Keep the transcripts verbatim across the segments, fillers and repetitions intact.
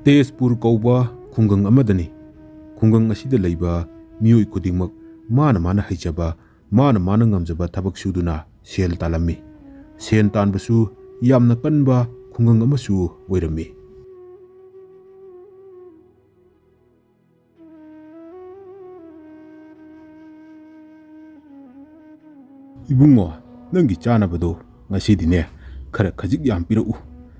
ꯇꯦꯖꯄꯨꯔ ꯀꯧꯕ ꯈꯨꯡꯒꯪ ꯑꯃꯗꯅꯤ꯫ ꯈꯨꯡꯒꯪ ꯑꯁꯤꯗ ꯂꯩꯕ ꯃꯤꯑꯣꯏ ꯈꯨꯗꯤꯡꯃꯛ ꯃꯥꯅ ꯃꯥꯅ ꯍꯩꯖꯕ, ꯃꯥꯅ ꯃꯥꯅ ꯉꯝꯖꯕ ꯊꯕꯛ ꯁꯨꯗꯨꯅ ꯁꯦꯜ ꯇꯥꯜꯂꯝꯃꯤ꯫ ꯁꯦꯟ ꯇꯥꯟꯕꯁꯨ ꯌꯥꯝꯅ ꯀꯟꯕ ꯈꯨꯡꯒꯪ ꯑꯃꯁꯨ ꯑꯣꯏꯔꯝꯃꯤ꯫ "ꯏꯕꯨꯡꯉꯣ, ꯅꯪꯒꯤ ꯆꯥꯅꯕꯗꯣ ꯉꯁꯤꯗꯤꯅꯦ, ꯈꯔ ꯈꯖꯤꯛ ꯌꯥꯝ ꯄꯤꯔꯛꯎ꯫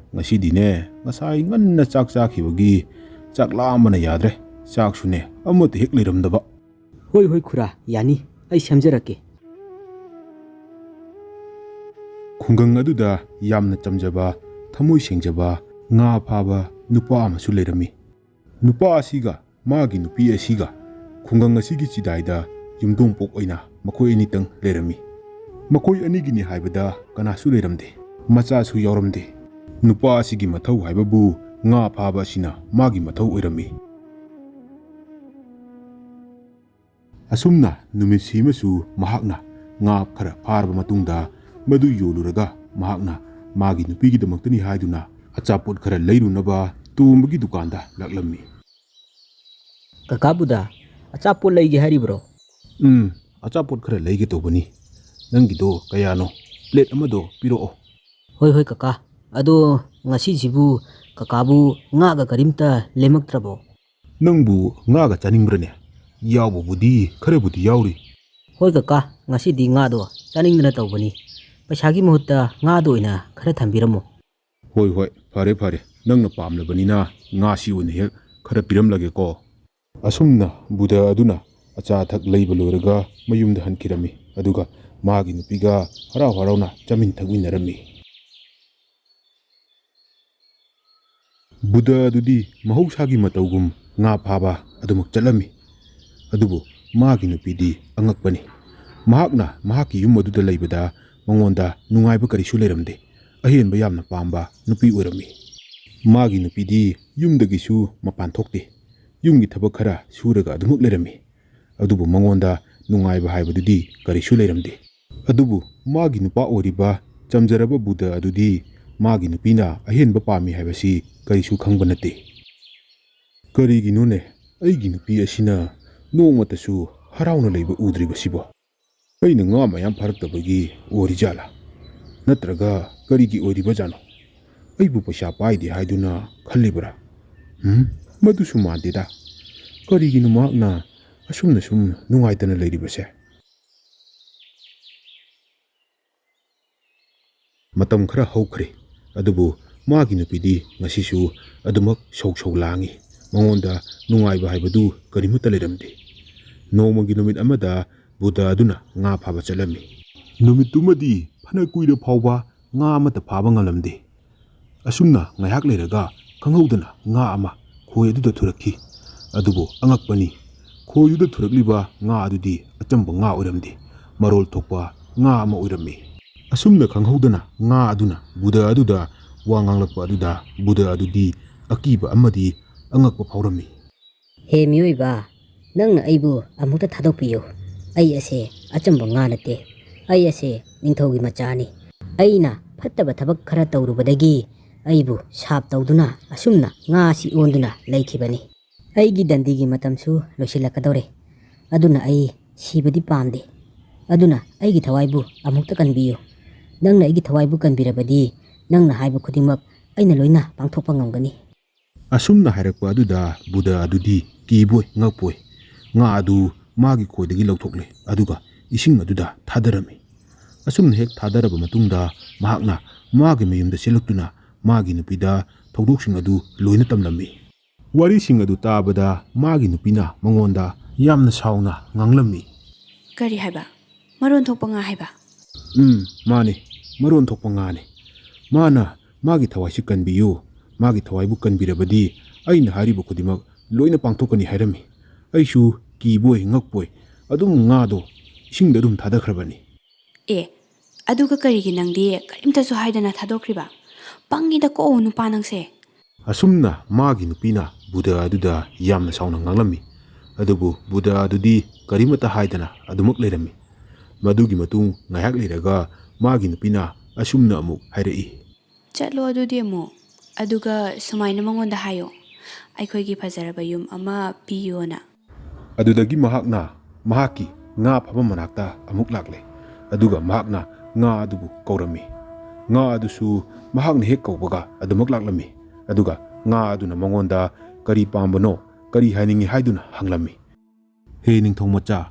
ꯉꯁꯤꯗꯤꯅꯦ, ꯉꯁꯥꯏ ꯉꯟꯅ ꯆꯥꯛ ꯆꯥꯈꯤꯕꯒꯤ ꯆꯥꯛ ꯂꯥꯝꯕꯅ ꯌꯥꯗ꯭ꯔꯦ꯫ ꯆꯥꯛꯁꯨꯅꯦ, ꯑꯃꯠꯇ ꯍꯦꯛ ꯂꯩꯔꯝꯗꯕ꯫" "ꯍꯣꯏ, ꯍꯣꯏ ꯈꯨꯔꯥ, ꯌꯥꯅꯤ, ꯑꯩ ꯁꯦꯝꯖꯔꯛꯀꯦ꯫" ꯈꯨꯡꯒꯪ ꯑꯗꯨꯗ ꯌꯥꯝꯅ ꯆꯝꯖꯕ, ꯊꯃꯣꯏ ꯁꯦꯡꯖꯕ, ꯉꯥ ꯐꯥꯕ ꯅꯨꯄꯥ ꯑꯃꯁꯨ ꯂꯩꯔꯝꯃꯤ꯫ ꯅꯨꯄꯥ ꯑꯁꯤꯒ ꯃꯥꯒꯤ ꯅꯨꯄꯤ ꯑꯁꯤꯒ ꯈꯨꯡꯒꯪ ꯑꯁꯤꯒꯤ ꯆꯤꯗꯥꯏꯗ ꯌꯨꯝꯊꯣꯡꯄꯣꯛ ꯑꯣꯏꯅ ꯃꯈꯣꯏ ꯑꯅꯤꯇꯪ ꯂꯩꯔꯝꯃꯤ꯫ ꯃꯈꯣꯏ ꯑꯅꯤꯒꯤꯅꯤ ꯍꯥꯏꯕꯗ ꯀꯅꯥꯁꯨ ꯂꯩꯔꯝꯗꯦ, ꯃꯆꯥꯁꯨ ꯌꯥꯎꯔꯝꯗꯦ꯫ ꯅꯨꯄꯥ ꯑꯁꯤꯒꯤ ꯃꯊꯧ ꯍꯥꯏꯕꯕꯨ ꯉꯥ ꯐꯥꯕ ꯑꯁꯤꯅ ꯃꯥꯒꯤ ꯃꯊꯧ ꯑꯣꯏꯔꯝꯃꯤ꯫ ꯑꯁꯨꯝꯅ ꯅꯨꯃꯤꯠꯁꯤꯃꯁꯨ ꯃꯍꯥꯛꯅ ꯉꯥ ꯈꯔ ꯐꯥꯔꯕ ꯃꯇꯨꯡꯗ, ꯃꯗꯨ ꯌꯣꯜꯂꯨꯔꯒ ꯃꯍꯥꯛꯅ ꯃꯥꯒꯤ ꯅꯨꯄꯤꯒꯤꯗꯃꯛꯇꯅꯤ ꯍꯥꯏꯗꯨꯅ ꯑꯆꯥꯄꯣꯠ ꯈꯔ ꯂꯩꯔꯨꯅꯕ ꯇꯣꯝꯕꯒꯤ ꯗꯨꯀꯥꯟꯗ ꯂꯥꯛꯂꯝꯃꯤ꯫ "ꯀꯀꯥ ꯕꯨꯙ, ꯑꯆꯥꯄꯣꯠ ꯂꯩꯒꯦ ꯍꯥꯏꯔꯤꯕ꯭ꯔꯣ?" "ꯎꯝ, ꯑꯆꯥꯄꯣꯠ ꯈꯔ ꯂꯩꯒꯦ ꯇꯧꯕꯅꯤ꯫ ꯅꯪꯒꯤꯗꯣ ꯀꯌꯥꯅꯣ? ꯄ꯭ꯂꯦꯠ ꯑꯃꯗꯣ ꯄꯤꯔꯛꯑꯣ꯫" "ꯍꯣꯏ, ꯍꯣꯏ ꯀꯀꯥ꯫ ꯑꯗꯣ ꯉꯁꯤꯁꯤꯕꯨ ꯀꯀꯥꯕꯨ ꯉꯥꯒ ꯀꯔꯤꯝꯇ ꯂꯦꯝꯃꯛꯇ꯭ꯔꯕꯣ?" "ꯅꯪꯕꯨ ꯉꯥꯒ ꯆꯥꯅꯤꯡꯕ꯭ꯔꯅꯦ? ꯌꯥꯎꯕꯕꯨꯗꯤ ꯈꯔꯕꯨꯗꯤ ꯌꯥꯎꯔꯤ꯫" "ꯍꯣꯏ ꯀꯀꯥ, ꯉꯁꯤꯗꯤ ꯉꯥꯗꯣ ꯆꯥꯅꯤꯡꯗꯅ ꯇꯧꯕꯅꯤ꯫ ꯄꯩꯁꯥꯒꯤ ꯃꯍꯨꯠꯇ ꯉꯥꯗꯣ ꯑꯣꯏꯅ ꯈꯔ ꯊꯝꯕꯤꯔꯝꯃꯣ꯫" "ꯍꯣꯏ, ꯍꯣꯏ, ꯐꯔꯦ, ꯐꯔꯦ꯫ ꯅꯪꯅ ꯄꯥꯝꯂꯕꯅꯤꯅ ꯉꯥꯁꯤ ꯑꯣꯏꯅ ꯍꯦꯛ ꯈꯔ ꯄꯤꯔꯝꯂꯒꯦꯀꯣ꯫" ꯑꯁꯨꯝꯅ ꯕꯨꯙ ꯑꯗꯨꯅ ꯑꯆꯥ ꯑꯊꯛ ꯂꯩꯕ ꯂꯣꯏꯔꯒ ꯃꯌꯨꯝꯗ ꯍꯟꯈꯤꯔꯝꯃꯤ꯫ ꯑꯗꯨꯒ ꯃꯥꯒꯤ ꯅꯨꯄꯤꯒ ꯍꯔꯥꯎ ꯍꯔꯥꯎꯅ ꯆꯥꯃꯤꯟ ꯊꯛꯃꯤꯟꯅꯔꯝꯃꯤ꯫ ꯕꯨꯙ ꯑꯗꯨꯗꯤ ꯃꯍꯧꯁꯥꯒꯤ ꯃꯇꯧꯒꯨꯝ ꯉꯥ ꯐꯥꯕ ꯑꯗꯨꯃꯛ ꯆꯠꯂꯝꯃꯤ꯫ ꯑꯗꯨꯕꯨ ꯃꯥꯒꯤ ꯅꯨꯄꯤꯗꯤ ꯑꯉꯛꯄꯅꯤ꯫ ꯃꯍꯥꯛꯅ ꯃꯍꯥꯛꯀꯤ ꯌꯨꯝ ꯑꯗꯨꯗ ꯂꯩꯕꯗ ꯃꯉꯣꯟꯗ ꯅꯨꯡꯉꯥꯏꯕ ꯀꯔꯤꯁꯨ ꯂꯩꯔꯝꯗꯦ꯫ ꯑꯍꯦꯟꯕ ꯌꯥꯝꯅ ꯄꯥꯝꯕ ꯅꯨꯄꯤ ꯑꯣꯏꯔꯝꯃꯤ꯫ ꯃꯥꯒꯤ ꯅꯨꯄꯤꯗꯤ ꯌꯨꯝꯗꯒꯤꯁꯨ ꯃꯄꯥꯟ ꯊꯣꯛꯇꯦ꯫ ꯌꯨꯝꯒꯤ ꯊꯕꯛ ꯈꯔ ꯁꯨꯔꯒ ꯑꯗꯨꯃꯛ ꯂꯩꯔꯝꯃꯤ꯫ ꯑꯗꯨꯕꯨ ꯃꯉꯣꯟꯗ ꯅꯨꯡꯉꯥꯏꯕ ꯍꯥꯏꯕꯗꯨꯗꯤ ꯀꯔꯤꯁꯨ ꯂꯩꯔꯝꯗꯦ꯫ ꯑꯗꯨꯕꯨ ꯃꯥꯒꯤ ꯅꯨꯄꯥ ꯑꯣꯏꯔꯤꯕ ꯆꯝꯖꯔꯕ ꯕꯨꯙ ꯑꯗꯨꯗꯤ ꯃꯥꯒꯤ ꯅꯨꯄꯤꯅ ꯑꯍꯦꯟꯕ ꯄꯥꯝꯃꯤ ꯍꯥꯏꯕꯁꯤ ꯀꯔꯤꯁꯨ ꯈꯪꯕ ꯅꯠꯇꯦ꯫ "ꯀꯔꯤꯒꯤꯅꯣꯅꯦ, ꯑꯩꯒꯤ ꯅꯨꯄꯤ ꯑꯁꯤꯅ ꯅꯣꯡꯃꯇꯁꯨ ꯍꯔꯥꯎꯅ ꯂꯩꯕ ꯎꯗ꯭ꯔꯤꯕꯁꯤꯕꯣ? ꯑꯩꯅ ꯉꯥ ꯃꯌꯥꯝ ꯐꯥꯔꯛꯇꯕꯒꯤ ꯑꯣꯏꯔꯤꯖꯥꯠꯂꯥ? ꯅꯠꯇ꯭ꯔꯒ ꯀꯔꯤꯒꯤ ꯑꯣꯏꯔꯤꯕꯖꯥꯠꯅꯣ? ꯑꯩꯕꯨ ꯄꯩꯁꯥ ꯄꯥꯏꯗꯦ ꯍꯥꯏꯗꯨꯅ ꯈꯜꯂꯤꯕ꯭ꯔꯥ? ꯎꯝ, ꯃꯗꯨꯁꯨ ꯃꯥꯟꯗꯦꯗ꯫ ꯀꯔꯤꯒꯤꯅꯣ ꯃꯍꯥꯛꯅ ꯑꯁꯨꯝꯅ ꯁꯨꯝ ꯅꯨꯡꯉꯥꯏꯇꯅ ꯂꯩꯔꯤꯕꯁꯦ?" ꯃꯇꯝ ꯈꯔ ꯍꯧꯈ꯭ꯔꯦ꯫ ꯑꯗꯨꯕꯨ ꯃꯥꯒꯤ ꯅꯨꯄꯤꯗꯤ ꯉꯁꯤꯁꯨ ꯑꯗꯨꯃꯛ ꯁꯧ ꯁꯧ ꯂꯥꯡꯏ꯫ ꯃꯉꯣꯟꯗ ꯅꯨꯡꯉꯥꯏꯕ ꯍꯥꯏꯕꯗꯨ ꯀꯔꯤꯃꯠꯇ ꯂꯩꯔꯝꯗꯦ꯫ ꯅꯣꯡꯃꯒꯤ ꯅꯨꯃꯤꯠ ꯑꯃꯗ ꯕꯨꯙ ꯑꯗꯨꯅ ꯉꯥ ꯐꯥꯕ ꯆꯠꯂꯝꯃꯤ꯫ ꯅꯨꯃꯤꯠꯇꯨꯃꯗꯤ ꯐꯅ ꯀꯨꯏꯔ ꯐꯥꯎꯕ ꯉꯥ ꯑꯃꯠꯇ ꯐꯥꯕ ꯉꯝꯂꯝꯗꯦ꯫ ꯑꯁꯨꯝꯅ ꯉꯥꯏꯍꯥꯛ ꯂꯩꯔꯒ ꯈꯪꯍꯧꯗꯅ ꯉꯥ ꯑꯃ ꯈꯣꯏ ꯑꯗꯨꯗ ꯊꯨꯔꯛꯈꯤ꯫ ꯑꯗꯨꯕꯨ ꯑꯉꯛꯄꯅꯤ, ꯈꯣꯏꯗꯨꯗ ꯊꯨꯔꯛꯂꯤꯕ ꯉꯥ ꯑꯗꯨꯗꯤ ꯑꯆꯝꯕ ꯉꯥ ꯑꯣꯏꯔꯝꯗꯦ, ꯃꯔꯣꯜ ꯊꯣꯛꯄ ꯉꯥ ꯑꯃ ꯑꯣꯏꯔꯝꯃꯤ꯫ ꯑꯁꯨꯝꯅ ꯈꯪꯍꯧꯗꯅ ꯉꯥ ꯑꯗꯨꯅ ꯕꯨꯙ ꯑꯗꯨꯗ ꯋꯥ ꯉꯥꯡꯂꯛꯄ ꯑꯗꯨꯗ ꯕꯨꯙ ꯑꯗꯨꯗꯤ ꯑꯀꯤꯕ ꯑꯃꯗꯤ ꯑꯉꯛꯄ ꯐꯥꯎꯔꯝꯃꯤ꯫ "ꯍꯦ ꯃꯤꯑꯣꯏꯕ, ꯅꯪꯅ ꯑꯩꯕꯨ ꯑꯃꯨꯛꯇ ꯊꯥꯗꯣꯛꯄꯤꯌꯨ꯫ ꯑꯩ ꯑꯁꯦ ꯑꯆꯝꯕ ꯉꯥ ꯅꯠꯇꯦ꯫ ꯑꯩ ꯑꯁꯦ ꯅꯤꯡꯊꯧꯒꯤ ꯃꯆꯥꯅꯤ꯫ ꯑꯩꯅ ꯐꯠꯇꯕ ꯊꯕꯛ ꯈꯔ ꯇꯧꯔꯨꯕꯗꯒꯤ ꯑꯩꯕꯨ ꯁꯥꯞ ꯇꯧꯗꯨꯅ ꯑꯁꯨꯝꯅ ꯉꯥꯁꯤ ꯑꯣꯟꯗꯨꯅ ꯂꯩꯈꯤꯕꯅꯤ꯫ ꯑꯩꯒꯤ ꯗꯟꯗꯤꯒꯤ ꯃꯇꯝꯁꯨ ꯂꯣꯏꯁꯤꯜꯂꯛꯀꯗꯧꯔꯦ꯫ ꯑꯗꯨꯅ ꯑꯩ ꯁꯤꯕꯗꯤ ꯄꯥꯝꯗꯦ꯫ ꯑꯗꯨꯅ ꯑꯩꯒꯤ ꯊꯋꯥꯏꯕꯨ ꯑꯃꯨꯛꯇ ꯀꯟꯕꯤꯌꯨ꯫ ꯅꯪꯅ ꯑꯩꯒꯤ ꯊꯋꯥꯏꯕꯨ ꯀꯟꯕꯤꯔꯕꯗꯤ ꯅꯪꯅ ꯍꯥꯏꯕ ꯈꯨꯗꯤꯡꯃꯛ ꯑꯩꯅ ꯂꯣꯏꯅ ꯄꯥꯡꯊꯣꯛꯄ ꯉꯝꯒꯅꯤ꯫" ꯑꯁꯨꯝꯅ ꯍꯥꯏꯔꯛꯄ ꯑꯗꯨꯗ ꯕꯨꯙ ꯑꯗꯨꯗꯤ ꯀꯤꯕꯣꯏ ꯉꯛꯄꯣꯏ ꯉꯥ ꯑꯗꯨ ꯃꯥꯒꯤ ꯈꯣꯏꯗꯒꯤ ꯂꯧꯊꯣꯛꯂꯦ, ꯑꯗꯨꯒ ꯏꯁꯤꯡ ꯑꯗꯨꯗ ꯊꯥꯗꯔꯝꯃꯤ꯫ ꯑꯁꯨꯝꯅ ꯍꯦꯛ ꯊꯥꯗꯔꯕ ꯃꯇꯨꯡꯗ ꯃꯍꯥꯛꯅ ꯃꯥꯒꯤ ꯃꯌꯨꯝꯗ ꯆꯦꯜꯂꯛꯇꯨꯅ ꯃꯥꯒꯤ ꯅꯨꯄꯤꯗ ꯊꯧꯗꯣꯛꯁꯤꯡ ꯑꯗꯨ ꯂꯣꯏꯅ ꯇꯝꯂꯝꯃꯤ꯫ ꯋꯥꯔꯤꯁꯤꯡ ꯑꯗꯨ ꯇꯥꯕꯗ ꯃꯥꯒꯤ ꯅꯨꯄꯤꯅ ꯃꯉꯣꯟꯗ ꯌꯥꯝꯅ ꯁꯥꯎꯅ ꯉꯥꯡꯂꯝꯃꯤ꯫ "ꯀꯔꯤ ꯍꯥꯏꯕ? ꯃꯔꯣꯟ ꯊꯣꯛꯄ ꯉꯥ ꯍꯥꯏꯕ?" "ꯎꯝ, ꯃꯥꯅꯤ, ꯃꯔꯣꯟ ꯊꯣꯛꯄ ꯉꯥꯅꯤ꯫ ꯃꯥꯅ ꯃꯥꯒꯤ ꯊꯋꯥꯏꯁꯤ ꯀꯟꯕꯤꯌꯨ, ꯃꯥꯒꯤ ꯊꯋꯥꯏꯕꯨ ꯀꯟꯕꯤꯔꯕꯗꯤ ꯑꯩꯅ ꯍꯥꯏꯔꯤꯕ ꯈꯨꯗꯤꯡꯃꯛ ꯂꯣꯏꯅ ꯄꯥꯡꯊꯣꯛꯀꯅꯤ ꯍꯥꯏꯔꯝꯃꯤ꯫ ꯑꯩꯁꯨ ꯀꯤꯕꯣꯏ ꯉꯛꯄꯣꯏ ꯑꯗꯨꯝ ꯉꯥꯗꯣ ꯏꯁꯤꯡꯗ ꯑꯗꯨꯝ ꯊꯥꯗꯈ꯭ꯔꯕꯅꯤ꯫" "ꯑꯦ, ꯑꯗꯨꯒ ꯀꯔꯤꯒꯤ ꯅꯪꯗꯤ ꯀꯔꯤꯝꯇꯁꯨ ꯍꯥꯏꯗꯅ ꯊꯥꯗꯣꯛꯈ꯭ꯔꯤꯕ? ꯄꯪꯉꯤꯗꯀꯣ ꯅꯨꯄꯥ ꯅꯪꯁꯦ!" ꯑꯁꯨꯝꯅ ꯃꯥꯒꯤ ꯅꯨꯄꯤꯅ ꯕꯨꯙ ꯑꯗꯨꯗ ꯌꯥꯝꯅ ꯁꯥꯎꯅ ꯉꯥꯡꯂꯝꯃꯤ꯫ ꯑꯗꯨꯕꯨ ꯕꯨꯙ ꯑꯗꯨꯗꯤ ꯀꯔꯤꯃꯠꯇ ꯍꯥꯏꯗꯅ ꯑꯗꯨꯃꯛ ꯂꯩꯔꯝꯃꯤ꯫ ꯃꯗꯨꯒꯤ ꯃꯇꯨꯡ ꯉꯥꯏꯍꯥꯛ ꯂꯩꯔꯒ ꯃꯥꯒꯤ ꯅꯨꯄꯤꯅ ꯑꯁꯨꯝꯅ ꯑꯃꯨꯛ ꯍꯥꯏꯔꯛꯏ꯫ "ꯆꯠꯂꯣ ꯑꯗꯨꯗꯤ ꯑꯃꯨꯛ, ꯑꯗꯨꯒ ꯁꯨꯃꯥꯏꯅ ꯃꯉꯣꯟꯗ ꯍꯥꯏꯌꯣ, ꯑꯩꯈꯣꯏꯒꯤ ꯐꯖꯔꯕ ꯌꯨꯝ ꯑꯃ ꯄꯤꯌꯣꯅ꯫ ꯑꯗꯨꯗꯒꯤ ꯃꯍꯥꯛꯅ ꯃꯍꯥꯛꯀꯤ ꯉꯥ ꯐꯥꯐꯝ ꯃꯅꯥꯛꯇ ꯑꯃꯨꯛ ꯂꯥꯛꯂꯦ꯫ ꯑꯗꯨꯒ ꯃꯍꯥꯛꯅ ꯉꯥ ꯑꯗꯨꯕꯨ ꯀꯧꯔꯝꯃꯤ꯫ ꯉꯥ ꯑꯗꯨꯁꯨ ꯃꯍꯥꯛꯅ ꯍꯦꯛ ꯀꯧꯕꯒ ꯑꯗꯨꯃꯛ ꯂꯥꯛꯂꯝꯃꯤ꯫ ꯑꯗꯨꯒ ꯉꯥ ꯑꯗꯨꯅ ꯃꯉꯣꯟꯗ ꯀꯔꯤ ꯄꯥꯝꯕꯅꯣ, ꯀꯔꯤ ꯍꯥꯏꯅꯤꯡꯏ ꯍꯥꯏꯗꯨꯅ ꯍꯪꯂꯝꯃꯤ꯫ "ꯍꯦ ꯅꯤꯡꯊꯧ ꯃꯆꯥ,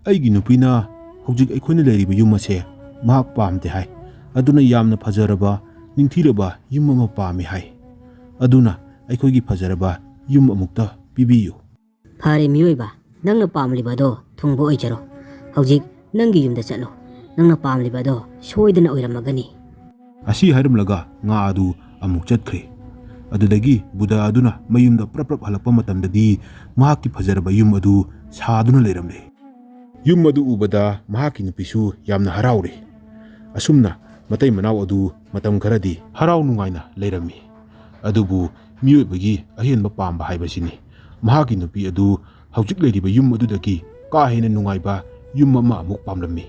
ꯑꯩꯒꯤ ꯅꯨꯄꯤꯅ ꯍꯧꯖꯤꯛ ꯑꯩꯈꯣꯏꯅ ꯂꯩꯔꯤꯕ ꯌꯨꯝ ꯑꯁꯦ ꯃꯍꯥꯛ ꯄꯥꯝꯗꯦ ꯍꯥꯏ꯫ ꯑꯗꯨꯅ ꯌꯥꯝꯅ ꯐꯖꯔꯕ, ꯅꯤꯡꯊꯤꯔꯕ ꯌꯨꯝ ꯑꯃ ꯄꯥꯝꯃꯤ ꯍꯥꯏ꯫ ꯑꯗꯨꯅ ꯑꯩꯈꯣꯏꯒꯤ ꯐꯖꯔꯕ ꯌꯨꯝ ꯑꯃꯨꯛꯇ ꯄꯤꯕꯤꯌꯨ꯫" "ꯐꯔꯦ ꯃꯤꯑꯣꯏꯕ, ꯅꯪꯅ ꯄꯥꯝꯂꯤꯕ ꯑꯗꯣ ꯊꯨꯡꯕ ꯑꯣꯏꯖꯔꯣ꯫ ꯍꯧꯖꯤꯛ ꯅꯪꯒꯤ ꯌꯨꯝꯗ ꯆꯠꯂꯣ꯫ ꯅꯪꯅ ꯄꯥꯝꯂꯤꯕ ꯑꯗꯣ ꯁꯣꯏꯗꯅ ꯑꯣꯏꯔꯝꯃꯒꯅꯤ꯫" ꯑꯁꯤ ꯍꯥꯏꯔꯝꯂꯒ ꯉꯥ ꯑꯗꯨ ꯑꯃꯨꯛ ꯆꯠꯈ꯭ꯔꯦ꯫ ꯑꯗꯨꯗꯒꯤ ꯕꯨꯙ ꯑꯗꯨꯅ ꯃꯌꯨꯝꯗ ꯄ꯭ꯔꯞ ꯄ꯭ꯔꯞ ꯍꯜꯂꯛꯄ ꯃꯇꯝꯗꯗꯤ ꯃꯍꯥꯛꯀꯤ ꯐꯖꯔꯕ ꯌꯨꯝ ꯑꯗꯨ ꯁꯥꯗꯨꯅ ꯂꯩꯔꯝꯂꯦ꯫ ꯌꯨꯝ ꯑꯗꯨ ꯎꯕꯗ ꯃꯍꯥꯛꯀꯤ ꯅꯨꯄꯤꯁꯨ ꯌꯥꯝꯅ ꯍꯔꯥꯎꯔꯦ꯫ ꯑꯁꯨꯝꯅ ꯃꯇꯩ ꯃꯅꯥꯎ ꯑꯗꯨ ꯃꯇꯝ ꯈꯔꯗꯤ ꯍꯔꯥꯎ ꯅꯨꯡꯉꯥꯏꯅ ꯂꯩꯔꯝꯃꯤ꯫ ꯑꯗꯨꯕꯨ ꯃꯤꯑꯣꯏꯕꯒꯤ ꯑꯍꯦꯟꯕ ꯄꯥꯝꯕ ꯍꯥꯏꯕꯁꯤꯅꯤ꯫ ꯃꯍꯥꯛꯀꯤ ꯅꯨꯄꯤ ꯑꯗꯨ ꯍꯧꯖꯤꯛ ꯂꯩꯔꯤꯕ ꯌꯨꯝ ꯑꯗꯨꯗꯒꯤ ꯀꯥ ꯍꯦꯟꯅ ꯅꯨꯡꯉꯥꯏꯕ ꯌꯨꯝ ꯑꯃ ꯑꯃꯨꯛ ꯄꯥꯝꯂꯝꯃꯤ꯫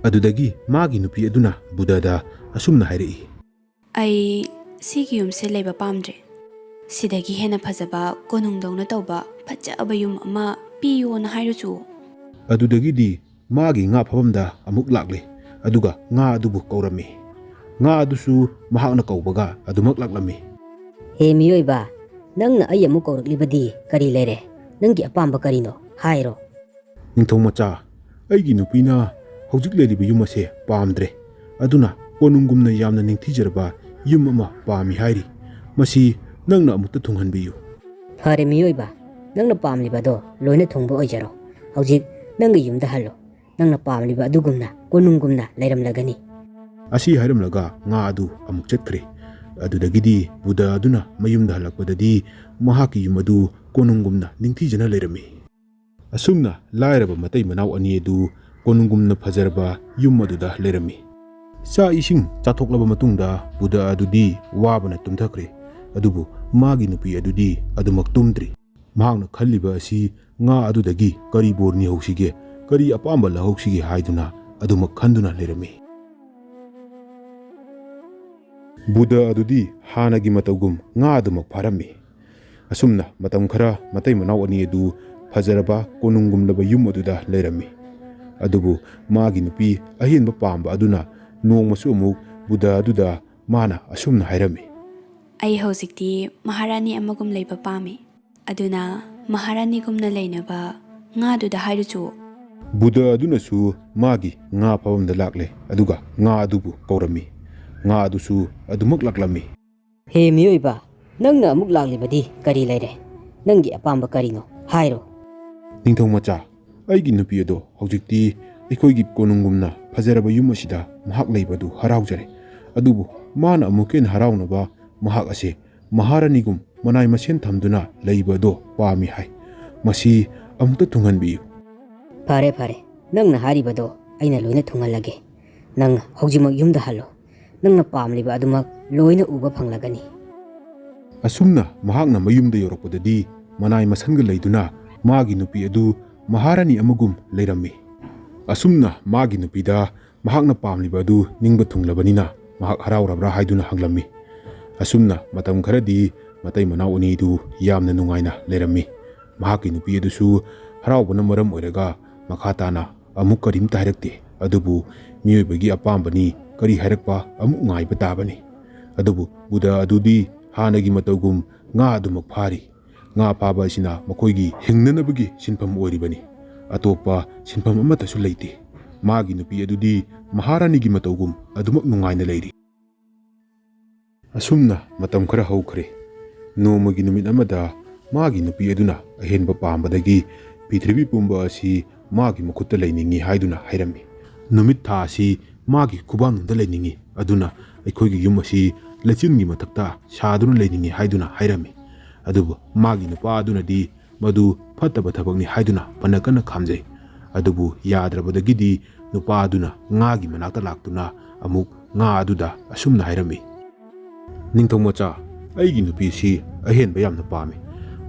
ꯑꯗꯨꯗꯒꯤ ꯃꯥꯒꯤ ꯅꯨꯄꯤ ꯑꯗꯨꯅ ꯕꯨꯙꯗ ꯑꯁꯨꯝꯅ ꯍꯥꯏꯔꯛꯏ, "ꯑꯩ ꯁꯤꯒꯤ ꯌꯨꯝꯁꯦ ꯂꯩꯕ ꯄꯥꯝꯗ꯭ꯔꯦ꯫ ꯁꯤꯗꯒꯤ ꯍꯦꯟꯅ ꯐꯖꯕ ꯀꯣꯅꯨꯡꯗꯧꯅ ꯇꯧꯕ ꯐꯖꯕ ꯌꯨꯝ ꯑꯃ ꯄꯤꯌꯣꯅ ꯍꯥꯏꯔꯨꯆꯣ꯫" ꯑꯗꯨꯗꯒꯤꯗꯤ ꯃꯥꯒꯤ ꯉꯥ ꯐꯥꯐꯝꯗ ꯑꯃꯨꯛ ꯂꯥꯛꯂꯦ꯫ ꯑꯗꯨꯒ ꯉꯥ ꯑꯗꯨꯕꯨ ꯀꯧꯔꯝꯃꯤ꯫ ꯉꯥ ꯑꯗꯨꯁꯨ ꯃꯍꯥꯛꯅ ꯀꯧꯕꯒ ꯑꯗꯨꯃꯛ ꯂꯥꯛꯂꯝꯃꯤ꯫ "ꯍꯦ ꯃꯤꯑꯣꯏꯕ, ꯅꯪꯅ ꯑꯩ ꯑꯃꯨꯛ ꯀꯧꯔꯛꯂꯤꯕꯗꯤ ꯀꯔꯤ ꯂꯩꯔꯦ? ꯅꯪꯒꯤ ꯑꯄꯥꯝꯕ ꯀꯔꯤꯅꯣ? ꯍꯥꯏꯔꯣ꯫" "ꯅꯤꯡꯊꯧ ꯃꯆꯥ, ꯑꯩꯒꯤ ꯅꯨꯄꯤꯅ ꯍꯧꯖꯤꯛ ꯂꯩꯔꯤꯕ ꯌꯨꯝ ꯑꯁꯦ ꯄꯥꯝꯗ꯭ꯔꯦ꯫ ꯑꯗꯨꯅ ꯀꯣꯅꯨꯡꯒꯨꯝꯅ ꯌꯥꯝꯅ ꯅꯤꯡꯊꯤꯖꯔꯕ ꯌꯨꯝ ꯑꯃ ꯄꯥꯝꯃꯤ ꯍꯥꯏꯔꯤ꯫ ꯃꯁꯤ ꯅꯪꯅ ꯑꯃꯨꯛꯇ ꯊꯨꯡꯍꯟꯕꯤꯌꯨ꯫" "ꯐꯔꯦ ꯃꯤꯑꯣꯏꯕ, ꯅꯪꯅ ꯄꯥꯝꯂꯤꯕꯗꯣ ꯂꯣꯏꯅ ꯊꯨꯡꯕ ꯑꯣꯏꯖꯔꯣ꯫ ꯍꯧꯖꯤꯛ ꯅꯪꯒꯤ ꯌꯨꯝꯗ ꯍꯜꯂꯣ꯫ ꯅꯪꯅ ꯄꯥꯝꯂꯤꯕ ꯑꯗꯨꯒꯨꯝꯅ ꯀꯣꯅꯨꯡꯒꯨꯝꯅ ꯂꯩꯔꯝꯂꯒꯅꯤ꯫" ꯑꯁꯤ ꯍꯥꯏꯔꯝꯂꯒ ꯉꯥ ꯑꯗꯨ ꯑꯃꯨꯛ ꯆꯠꯈ꯭ꯔꯦ꯫ ꯑꯗꯨꯗꯒꯤꯗꯤ ꯕꯨꯙ ꯑꯗꯨꯅ ꯃꯌꯨꯝꯗ ꯍꯜꯂꯛꯄꯗꯗꯤ ꯃꯍꯥꯛꯀꯤ ꯌꯨꯝ ꯑꯗꯨ ꯀꯣꯅꯨꯡꯒꯨꯝꯅ ꯅꯤꯡꯊꯤꯖꯅ ꯂꯩꯔꯝꯃꯤ꯫ ꯑꯁꯨꯝꯅ ꯂꯥꯏꯔꯕ ꯃꯇꯩ ꯃꯅꯥꯎ ꯑꯅꯤ ꯑꯗꯨ ꯀꯣꯅꯨꯡꯒꯨꯝꯅ ꯐꯖꯔꯕ ꯌꯨꯝ ꯑꯗꯨꯗ ꯂꯩꯔꯝꯃꯤ꯫ ꯆꯥꯛ ꯏꯁꯤꯡ ꯆꯥꯊꯣꯛꯂꯕ ꯃꯇꯨꯡꯗ ꯕꯨꯙ ꯑꯗꯨꯗꯤ ꯋꯥꯕꯅ ꯇꯨꯝꯊꯈ꯭ꯔꯦ꯫ ꯑꯗꯨꯕꯨ ꯃꯥꯒꯤ ꯅꯨꯄꯤ ꯑꯗꯨꯗꯤ ꯑꯗꯨꯃꯛ ꯇꯨꯝꯗ꯭ꯔꯤ꯫ ꯃꯍꯥꯛꯅ ꯈꯜꯂꯤꯕ ꯑꯁꯤ ꯉꯥ ꯑꯗꯨꯗꯒꯤ ꯀꯔꯤ ꯕꯣꯔ ꯅꯤꯍꯧꯁꯤꯒꯦ, ꯀꯔꯤ ꯑꯄꯥꯝꯕ ꯂꯧꯍꯧꯁꯤꯒꯦ ꯍꯥꯏꯗꯨꯅ ꯑꯗꯨꯃꯛ ꯈꯟꯗꯨꯅ ꯂꯩꯔꯝꯃꯤ꯫ ꯕꯨꯙ ꯑꯗꯨꯗꯤ ꯍꯥꯟꯅꯒꯤ ꯃꯇꯧꯒꯨꯝ ꯉꯥ ꯑꯗꯨꯃꯛ ꯐꯥꯔꯝꯃꯤ꯫ ꯑꯁꯨꯝꯅ ꯃꯇꯝ ꯈꯔ ꯃꯇꯩ ꯃꯅꯥꯎ ꯑꯅꯤ ꯑꯗꯨ ꯐꯖꯔꯕ ꯀꯣꯅꯨꯡꯒꯨꯝꯂꯕ ꯌꯨꯝ ꯑꯗꯨꯗ ꯂꯩꯔꯝꯃꯤ꯫ ꯑꯗꯨꯕꯨ ꯃꯥꯒꯤ ꯅꯨꯄꯤ ꯑꯍꯦꯟꯕ ꯄꯥꯝꯕ ꯑꯗꯨꯅ ꯅꯣꯡꯃꯁꯨ ꯑꯃꯨꯛ ꯕꯨꯙ ꯑꯗꯨꯗ ꯃꯥꯅ ꯑꯁꯨꯝꯅ ꯍꯥꯏꯔꯝꯃꯤ꯫ "ꯑꯩ ꯍꯧꯖꯤꯛꯇꯤ ꯃꯍꯥꯔꯥꯅꯤ ꯑꯃꯒꯨꯝ ꯂꯩꯕ ꯄꯥꯝꯃꯤ꯫ ꯑꯗꯨꯅ ꯃꯍꯥꯔꯥꯅꯤꯒꯨꯝꯅ ꯂꯩꯅꯕ ꯉꯥꯗꯨꯗ ꯍꯥꯏꯔꯨꯆꯣ꯫" ꯕꯨꯙ ꯑꯗꯨꯅꯁꯨ ꯃꯥꯒꯤ ꯉꯥ ꯐꯥꯐꯝꯗ ꯂꯥꯛꯂꯦ, ꯑꯗꯨꯒ ꯉꯥ ꯑꯗꯨꯕꯨ ꯀꯧꯔꯝꯃꯤ꯫ ꯉꯥ ꯑꯗꯨꯁꯨ ꯑꯗꯨꯃꯛ ꯂꯥꯛꯂꯝꯃꯤ꯫ "ꯍꯦ ꯃꯤꯑꯣꯏꯕ, ꯅꯪꯅ ꯑꯃꯨꯛ ꯂꯥꯛꯂꯤꯕꯗꯤ ꯀꯔꯤ ꯂꯩꯔꯦ? ꯅꯪꯒꯤ ꯑꯄꯥꯝꯕ ꯀꯔꯤꯅꯣ? ꯍꯥꯏꯔꯣ꯫" "ꯅꯤꯡꯊꯧ ꯃꯆꯥ, ꯑꯩꯒꯤ ꯅꯨꯄꯤ ꯑꯗꯣ ꯍꯧꯖꯤꯛꯇꯤ ꯑꯩꯈꯣꯏꯒꯤ ꯀꯣꯅꯨꯡꯒꯨꯝꯅ ꯐꯖꯔꯕ ꯌꯨꯝ ꯑꯁꯤꯗ ꯃꯍꯥꯛ ꯂꯩꯕꯗꯨ ꯍꯔꯥꯎꯖꯔꯦ꯫ ꯑꯗꯨꯕꯨ ꯃꯥꯅ ꯑꯃꯨꯛꯀ ꯍꯦꯟꯅ ꯍꯔꯥꯎꯅꯕ ꯃꯍꯥꯛ ꯑꯁꯦ ꯃꯍꯥꯔꯥꯅꯤꯒꯨꯝ ꯃꯅꯥꯏ ꯃꯁꯤꯟ ꯊꯝꯗꯨꯅ ꯂꯩꯕ ꯑꯗꯣ ꯄꯥꯝꯃꯤ ꯍꯥꯏ꯫ ꯃꯁꯤ ꯑꯃꯨꯛꯇ ꯊꯨꯡꯍꯟꯕꯤꯌꯨ꯫" "ꯐꯔꯦ, ꯐꯔꯦ, ꯅꯪꯅ ꯍꯥꯏꯔꯤꯕꯗꯣ ꯑꯩꯅ ꯂꯣꯏꯅ ꯊꯨꯡꯍꯜꯂꯒꯦ꯫ ꯅꯪ ꯍꯧꯖꯤꯛꯃꯛ ꯌꯨꯝꯗ ꯍꯜꯂꯣ꯫ ꯅꯪꯅ ꯄꯥꯝꯂꯤꯕ ꯑꯗꯨꯃꯛ ꯂꯣꯏꯅ ꯎꯕ ꯐꯪꯂꯒꯅꯤ꯫" ꯑꯁꯨꯝꯅ ꯃꯍꯥꯛꯅ ꯃꯌꯨꯝꯗ ꯌꯧꯔꯛꯄꯗꯗꯤ ꯃꯅꯥꯏ ꯃꯁꯟꯒ ꯂꯩꯗꯨꯅ ꯃꯥꯒꯤ ꯅꯨꯄꯤ ꯑꯗꯨ ꯃꯍꯥꯔꯥꯅꯤ ꯑꯃꯒꯨꯝ ꯂꯩꯔꯝꯃꯤ꯫ ꯑꯁꯨꯝꯅ ꯃꯥꯒꯤ ꯅꯨꯄꯤꯗ ꯃꯍꯥꯛꯅ ꯄꯥꯝꯂꯤꯕ ꯑꯗꯨ ꯅꯤꯡꯕ ꯊꯨꯡꯂꯕꯅꯤꯅ ꯃꯍꯥꯛ ꯍꯔꯥꯎꯔꯕ꯭ꯔꯥ ꯍꯥꯏꯗꯨꯅ ꯍꯪꯂꯝꯃꯤ꯫ ꯑꯁꯨꯝꯅ ꯃꯇꯝ ꯈꯔꯗꯤ ꯃꯇꯩ ꯃꯅꯥꯎ ꯑꯅꯤꯗꯨ ꯌꯥꯝꯅ ꯅꯨꯡꯉꯥꯏꯅ ꯂꯩꯔꯝꯃꯤ꯫ ꯃꯍꯥꯛꯀꯤ ꯅꯨꯄꯤ ꯑꯗꯨꯁꯨ ꯍꯔꯥꯎꯕꯅ ꯃꯔꯝ ꯑꯣꯏꯔꯒ ꯃꯈꯥ ꯇꯥꯅ ꯑꯃꯨꯛ ꯀꯔꯤꯝꯇ ꯍꯥꯏꯔꯛꯇꯦ꯫ ꯑꯗꯨꯕꯨ ꯃꯤꯑꯣꯏꯕꯒꯤ ꯑꯄꯥꯝꯕꯅꯤ, ꯀꯔꯤ ꯍꯥꯏꯔꯛꯄ ꯑꯃꯨꯛ ꯉꯥꯏꯕ ꯇꯥꯕꯅꯤ꯫ ꯑꯗꯨꯕꯨ ꯕꯨꯙ ꯑꯗꯨꯗꯤ ꯍꯥꯟꯅꯒꯤ ꯃꯇꯧꯒꯨꯝ ꯉꯥ ꯑꯗꯨꯃꯛ ꯐꯥꯔꯤ꯫ ꯉꯥ ꯐꯥꯕ ꯑꯁꯤꯅ ꯃꯈꯣꯏꯒꯤ ꯍꯤꯡꯅꯅꯕꯒꯤ ꯁꯤꯟꯐꯝ ꯑꯣꯏꯔꯤꯕꯅꯤ꯫ ꯑꯇꯣꯞꯄ ꯁꯤꯟꯐꯝ ꯑꯃꯠꯇꯁꯨ ꯂꯩꯇꯦ꯫ ꯃꯥꯒꯤ ꯅꯨꯄꯤ ꯑꯗꯨꯗꯤ ꯃꯍꯥꯔꯥꯅꯤꯒꯤ ꯃꯇꯧꯒꯨꯝ ꯑꯗꯨꯃꯛ ꯅꯨꯡꯉꯥꯏꯅ ꯂꯩꯔꯤ꯫ ꯑꯁꯨꯝꯅ ꯃꯇꯝ ꯈꯔ ꯍꯧꯈ꯭ꯔꯦ꯫ ꯅꯣꯡꯃꯒꯤ ꯅꯨꯃꯤꯠ ꯑꯃꯗ ꯃꯥꯒꯤ ꯅꯨꯄꯤ ꯑꯗꯨꯅ ꯑꯍꯦꯟꯕ ꯄꯥꯝꯕꯗꯒꯤ ꯄ꯭ꯔꯤꯊꯤꯕꯤ ꯄꯨꯝꯕ ꯑꯁꯤ ꯃꯥꯒꯤ ꯃꯈꯨꯠꯇ ꯂꯩꯅꯤꯡꯏ ꯍꯥꯏꯗꯨꯅ ꯍꯥꯏꯔꯝꯃꯤ꯫ ꯅꯨꯃꯤꯠ ꯊꯥ ꯑꯁꯤ ꯃꯥꯒꯤ ꯈꯨꯕꯥꯛꯅꯨꯡꯗ ꯂꯩꯅꯤꯡꯏ, ꯑꯗꯨꯅ ꯑꯩꯈꯣꯏꯒꯤ ꯌꯨꯝ ꯑꯁꯤ ꯂꯩꯆꯤꯟꯒꯤ ꯃꯊꯛꯇ ꯁꯥꯗꯨꯅ ꯂꯩꯅꯤꯡꯏ ꯍꯥꯏꯗꯨꯅ ꯍꯥꯏꯔꯝꯃꯤ꯫ ꯑꯗꯨꯕꯨ ꯃꯥꯒꯤ ꯅꯨꯄꯥ ꯑꯗꯨꯅꯗꯤ ꯃꯗꯨ ꯐꯠꯇꯕ ꯊꯕꯛꯅꯤ ꯍꯥꯏꯗꯨꯅ ꯐꯅ ꯀꯟꯅ ꯈꯥꯝꯖꯩ꯫ ꯑꯗꯨꯕꯨ ꯌꯥꯗ꯭ꯔꯕꯗꯒꯤꯗꯤ ꯅꯨꯄꯥ ꯑꯗꯨꯅ ꯉꯥꯒꯤ ꯃꯅꯥꯛꯇ ꯂꯥꯛꯇꯨꯅ ꯑꯃꯨꯛ ꯉꯥ ꯑꯗꯨꯗ ꯑꯁꯨꯝꯅ ꯍꯥꯏꯔꯝꯃꯤ, "ꯅꯤꯡꯊꯧ ꯃꯆꯥ, ꯑꯩꯒꯤ ꯅꯨꯄꯤꯁꯤ ꯑꯍꯦꯟꯕ ꯌꯥꯝꯅ ꯄꯥꯝꯃꯤ꯫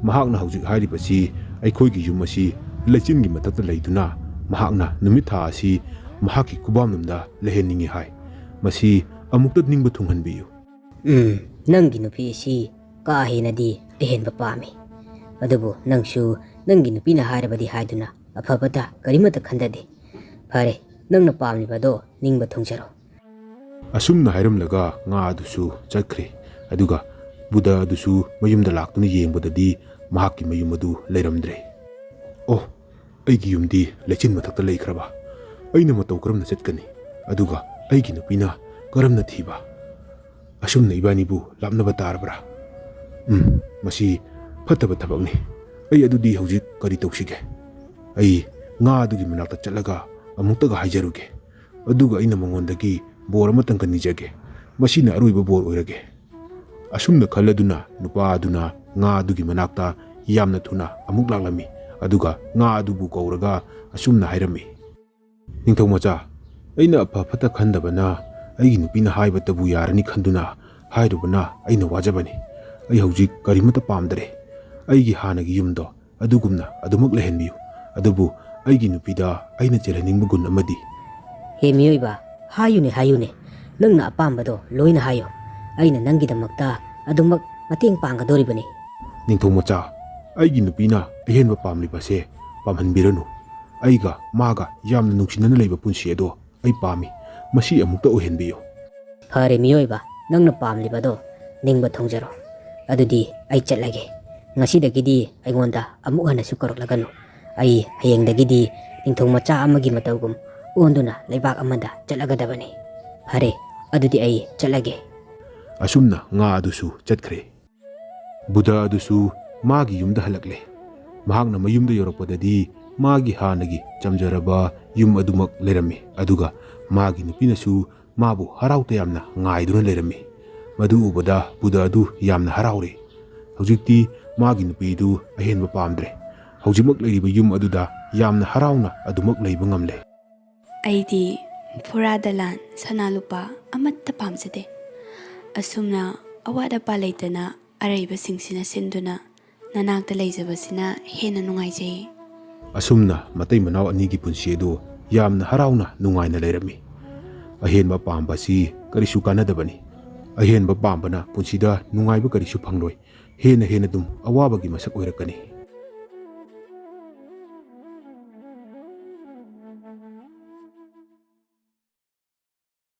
ꯃꯍꯥꯛꯅ ꯍꯧꯖꯤꯛ ꯍꯥꯏꯔꯤꯕꯁꯤ ꯑꯩꯈꯣꯏꯒꯤ ꯌꯨꯝ ꯑꯁꯤ ꯂꯩꯆꯤꯟꯒꯤ ꯃꯊꯛꯇ ꯂꯩꯗꯨꯅ ꯃꯍꯥꯛꯅ ꯅꯨꯃꯤꯠ ꯊꯥ ꯑꯁꯤ ꯃꯍꯥꯛꯀꯤ ꯈꯨꯕꯥꯝꯅꯨꯡꯗ ꯂꯩꯍꯟꯅꯤꯡꯏ ꯍꯥꯏ꯫ ꯃꯁꯤ ꯑꯃꯨꯛꯇ ꯅꯤꯡꯕ ꯊꯨꯡꯍꯟꯕꯤꯌꯨ꯫" "ꯎꯝ, ꯅꯪꯒꯤ ꯅꯨꯄꯤ ꯑꯁꯤ ꯀꯥ ꯍꯦꯟꯅꯗꯤ ꯑꯍꯦꯟꯕ ꯄꯥꯝꯃꯤ꯫ ꯑꯗꯨꯕꯨ ꯅꯪꯁꯨ ꯅꯪꯒꯤ ꯅꯨꯄꯤꯅ ꯍꯥꯏꯔꯕꯗꯤ ꯍꯥꯏꯗꯨꯅ ꯑꯐꯕꯇ ꯀꯔꯤꯃꯠꯇ ꯈꯟꯗꯗꯦ꯫ ꯐꯔꯦ, ꯅꯪꯅ ꯄꯥꯝꯂꯤꯕꯗꯣ ꯅꯤꯡꯕ ꯊꯨꯡꯖꯔꯣ꯫ ꯑꯁꯨꯝꯅ ꯍꯥꯏꯔꯝꯂꯒ ꯉꯥ ꯑꯗꯨꯁꯨ ꯆꯠꯈ꯭ꯔꯦ꯫ ꯑꯗꯨꯒ ꯕꯨꯙ ꯑꯗꯨꯁꯨ ꯃꯌꯨꯝꯗ ꯂꯥꯛꯇꯨꯅ ꯌꯦꯡꯕꯗꯗꯤ ꯃꯍꯥꯛꯀꯤ ꯃꯌꯨꯝ ꯑꯗꯨ ꯂꯩꯔꯝꯗ꯭ꯔꯦ꯫ "ꯑꯣ, ꯑꯩꯒꯤ ꯌꯨꯝꯗꯤ ꯂꯩꯆꯤꯟ ꯃꯊꯛꯇ ꯂꯩꯈ꯭ꯔꯕ? ꯑꯩꯅ ꯃꯇꯧ ꯀꯔꯝꯅ ꯆꯠꯀꯅꯤ? ꯑꯗꯨꯒ ꯑꯩꯒꯤ ꯅꯨꯄꯤꯅ ꯀꯔꯝꯅ ꯊꯤꯕ? ꯑꯁꯨꯝꯅ ꯏꯕꯥꯅꯤꯕꯨ ꯂꯥꯞꯅꯕ ꯇꯥꯔꯕ꯭ꯔꯥ? ꯎꯝ, ꯃꯁꯤ ꯐꯠꯇꯕ ꯊꯕꯛꯅꯤ꯫ ꯑꯩ ꯑꯗꯨꯗꯤ ꯍꯧꯖꯤꯛ ꯀꯔꯤ ꯇꯧꯁꯤꯒꯦ? ꯑꯩ ꯉꯥ ꯑꯗꯨꯒꯤ ꯃꯅꯥꯛꯇ ꯆꯠꯂꯒ ꯑꯃꯨꯛꯇꯒ ꯍꯥꯏꯖꯔꯨꯒꯦ꯫ ꯑꯗꯨꯒ ꯑꯩꯅ ꯃꯉꯣꯟꯗꯒꯤ ꯕꯣꯔ ꯑꯃꯇꯪꯒ ꯅꯤꯖꯒꯦ꯫ ꯃꯁꯤꯅ ꯑꯔꯣꯏꯕ ꯕꯣꯔ ꯑꯣꯏꯔꯒꯦ꯫" ꯑꯁꯨꯝꯅ ꯈꯜꯂꯗꯨꯅ ꯅꯨꯄꯥ ꯑꯗꯨꯅ ꯉꯥ ꯑꯗꯨꯒꯤ ꯃꯅꯥꯛꯇ ꯌꯥꯝꯅ ꯊꯨꯅ ꯑꯃꯨꯛ ꯂꯥꯛꯂꯝꯃꯤ꯫ ꯑꯗꯨꯒ ꯉꯥ ꯑꯗꯨꯕꯨ ꯀꯧꯔꯒ ꯑꯁꯨꯝꯅ ꯍꯥꯏꯔꯝꯃꯤ, "ꯅꯤꯡꯊꯧ ꯃꯆꯥ, ꯑꯩꯅ ꯑꯐ ꯐꯠꯇ ꯈꯟꯗꯕꯅ ꯑꯩꯒꯤ ꯅꯨꯄꯤꯅ ꯍꯥꯏꯕꯇꯕꯨ ꯌꯥꯔꯅꯤ ꯈꯟꯗꯨꯅ ꯍꯥꯏꯔꯨꯕꯅ ꯑꯩꯅ ꯋꯥꯖꯕꯅꯤ꯫ ꯑꯩ ꯍꯧꯖꯤꯛ ꯀꯔꯤꯃꯠꯇ ꯄꯥꯝꯗ꯭ꯔꯦ꯫ ꯑꯩꯒꯤ ꯍꯥꯟꯅꯒꯤ ꯌꯨꯝꯗꯣ ꯑꯗꯨꯒꯨꯝꯅ ꯑꯗꯨꯃꯛ ꯂꯩꯍꯟꯕꯤꯌꯨ꯫ ꯑꯗꯨꯕꯨ ꯑꯩꯒꯤ ꯅꯨꯄꯤꯗ ꯑꯩꯅ ꯆꯦꯜꯍꯟꯅꯤꯡꯕ ꯒꯨꯟ ꯑꯃꯗꯤ" "ꯍꯦ ꯃꯤꯑꯣꯏꯕ, ꯍꯥꯏꯌꯨꯅꯦ, ꯍꯥꯏꯌꯨꯅꯦ, ꯅꯪꯅ ꯑꯄꯥꯝꯕꯗꯣ ꯂꯣꯏꯅ ꯍꯥꯏꯌꯨ꯫ ꯑꯩꯅ ꯅꯪꯒꯤꯗꯃꯛꯇ ꯑꯗꯨꯃꯛ ꯃꯇꯦꯡ ꯄꯥꯡꯒꯗꯧꯔꯤꯕꯅꯤ꯫" "ꯅꯤꯡꯊꯧ ꯃꯆꯥ, ꯑꯩꯒꯤ ꯅꯨꯄꯤꯅ ꯑꯍꯦꯟꯕ ꯄꯥꯝꯂꯤꯕꯁꯦ ꯄꯥꯝꯍꯟꯕꯤꯔꯅꯨ꯫ ꯑꯩꯒ ꯃꯥꯒ ꯌꯥꯝꯅ ꯅꯨꯡꯁꯤꯅꯅ ꯂꯩꯕ ꯄꯨꯟꯁꯤ ꯑꯗꯣ ꯑꯩ ꯄꯥꯝꯃꯤ꯫ ꯃꯁꯤ ꯑꯃꯨꯛꯇ ꯑꯣꯏꯍꯟꯕꯤꯌꯨ꯫" "ꯐꯔꯦ ꯃꯤꯑꯣꯏꯕ, ꯅꯪꯅ ꯄꯥꯝꯂꯤꯕꯗꯣ ꯅꯤꯡꯕ ꯊꯨꯡꯖꯔꯣ꯫ ꯑꯗꯨꯗꯤ ꯑꯩ ꯆꯠꯂꯒꯦ꯫ ꯉꯁꯤꯗꯒꯤꯗꯤ ꯑꯩꯉꯣꯟꯗ ꯑꯃꯨꯛ ꯍꯟꯅꯁꯨ ꯀꯧꯔꯛꯂꯒꯅꯨ꯫ ꯑꯩ ꯍꯌꯦꯡꯗꯒꯤꯗꯤ ꯅꯤꯡꯊꯧ ꯃꯆꯥ ꯑꯃꯒꯤ ꯃꯇꯧꯒꯨꯝ ꯑꯣꯟꯗꯨꯅ ꯂꯩꯕꯥꯛ ꯑꯃꯗ ꯆꯠꯂꯒꯗꯕꯅꯤ꯫ ꯐꯔꯦ, ꯑꯗꯨꯗꯤ ꯑꯩ ꯆꯠꯂꯒꯦ꯫" ꯑꯁꯨꯝꯅ ꯉꯥ ꯑꯗꯨꯁꯨ ꯆꯠꯈ꯭ꯔꯦ꯫ ꯕꯨꯙ ꯑꯗꯨꯁꯨ ꯃꯥꯒꯤ ꯌꯨꯝꯗ ꯍꯜꯂꯛꯂꯦ꯫ ꯃꯍꯥꯛꯅ ꯃꯌꯨꯝꯗ ꯌꯧꯔꯛꯄꯗꯗꯤ ꯃꯥꯒꯤ ꯍꯥꯟꯅꯒꯤ ꯆꯝꯖꯔꯕ ꯌꯨꯝ ꯑꯗꯨꯃꯛ ꯂꯩꯔꯝꯃꯤ꯫ ꯑꯗꯨꯒ ꯃꯥꯒꯤ ꯅꯨꯄꯤꯅꯁꯨ ꯃꯥꯕꯨ ꯍꯔꯥꯎ ꯇꯌꯥꯝꯅ ꯉꯥꯏꯗꯨꯅ ꯂꯩꯔꯝꯃꯤ꯫ ꯃꯗꯨ ꯎꯕꯗ ꯕꯨꯙ ꯑꯗꯨ ꯌꯥꯝꯅ ꯍꯔꯥꯎꯔꯦ꯫ ꯍꯧꯖꯤꯛꯇꯤ ꯃꯥꯒꯤ ꯅꯨꯄꯤꯗꯨ ꯑꯍꯦꯟꯕ ꯄꯥꯝꯗ꯭ꯔꯦ꯫ ꯍꯧꯖꯤꯛꯃꯛ ꯂꯩꯔꯤꯕ ꯌꯨꯝ ꯑꯗꯨꯗ ꯌꯥꯝꯅ ꯍꯔꯥꯎꯅ ꯑꯗꯨꯃꯛ ꯂꯩꯕ ꯉꯝꯂꯦ꯫ "ꯑꯩꯗꯤ ꯐꯨꯔꯥ ꯗꯂꯥꯟ, ꯁꯅꯥ ꯂꯨꯄꯥ ꯑꯃꯠꯇ ꯄꯥꯝꯖꯗꯦ꯫ ꯑꯁꯨꯝꯅ ꯑꯋꯥꯠ ꯑꯄꯥ ꯂꯩꯇꯅ ꯑꯔꯩꯕꯁꯤꯡꯁꯤꯅ ꯁꯤꯟꯗꯨꯅ ꯅꯅꯥꯛꯇ ꯂꯩꯖꯕꯁꯤꯅ ꯍꯦꯟꯅ ꯅꯨꯡꯉꯥꯏꯖꯩ꯫" ꯑꯁꯨꯝꯅ ꯃꯇꯩ ꯃꯅꯥꯎ ꯑꯅꯤꯒꯤ ꯄꯨꯟꯁꯤ ꯑꯗꯨ ꯌꯥꯝꯅ ꯍꯔꯥꯎꯅ ꯅꯨꯡꯉꯥꯏꯅ ꯂꯩꯔꯝꯃꯤ꯫ ꯑꯍꯦꯟꯕ ꯄꯥꯝꯕ ꯑꯁꯤ ꯀꯔꯤꯁꯨ ꯀꯥꯟꯅꯗꯕꯅꯤ꯫ ꯑꯍꯦꯟꯕ ꯄꯥꯝꯕꯅ ꯄꯨꯟꯁꯤꯗ ꯅꯨꯡꯉꯥꯏꯕ ꯀꯔꯤꯁꯨ ꯐꯪꯂꯣꯏ꯫ ꯍꯦꯟꯅ ꯍꯦꯟꯅ ꯑꯗꯨꯝ ꯑꯋꯥꯕꯒꯤ ꯃꯁꯛ ꯑꯣꯏꯔꯛꯀꯅꯤ꯫